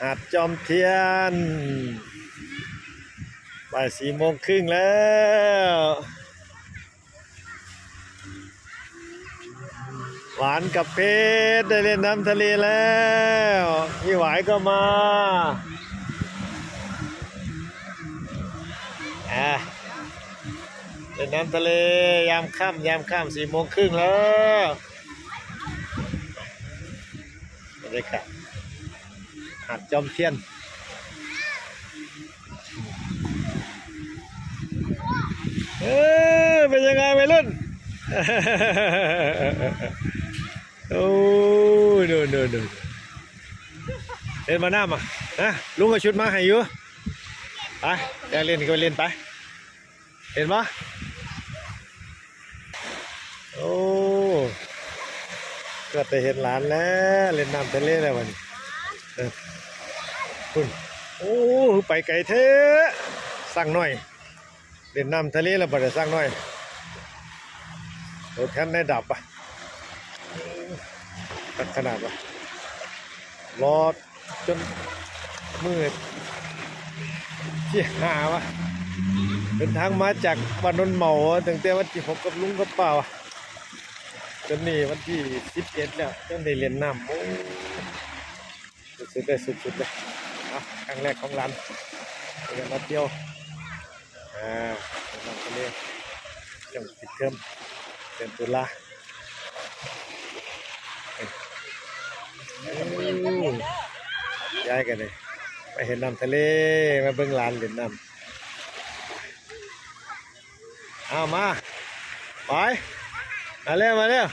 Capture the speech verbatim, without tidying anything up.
หาดจอมเทียน บ่ายสี่โมงครึ่งแล้ว หวานกับเพชรได้เล่นน้ำทะเลแล้ว พี่หวายก็มา อ่ะ เล่นน้ำทะเล ยามค่ำ ยามค่ำ สี่โมงครึ่งแล้ว บรรยากาศ หาดจอมเทียน เออ เป็นยังไงวัยรุ่น โอ้ย โน่น โน่น โน่น เล่นมาหน้ามา นะ ลุงเอาชุดมาให้อยู่ ไป อยากเล่นก็ไปเล่นไป เห็นปะ โอ้ ก็แต่เห็นหลานแล้ว เล่นน้ำทะเลแล้ววันนี้ เออ คุณ โอ้ ไปไกลแท้ สั่งหน่อย เล่นน้ำทะเลแล้วบ่ได้สั่งหน่อย รถคันได้ดับปะ คักขนาดวะ รอจนมืด ที่หาวะ เดินทางมาจากบ้านโนนเหมา ตั้งแต่วันที่หกกับลุงกับป้าวะ จนนี่วันที่สิบเอ็ดแล้ว จนได้เล่นน้ำ โอ้ สุดๆเลย สุดๆเลย เอา ครั้งแรกของหลาน เดินมาเที่ยว อ่า เดินมาทะเล ช่วงปิดเทอม เดือนตุลา อืม ย้ายกันเลย ไปเห็นน้ำทะเล มาเบิ่งหลานเล่นน้ำ เอามา ไป มาเร็ว มาเร็ว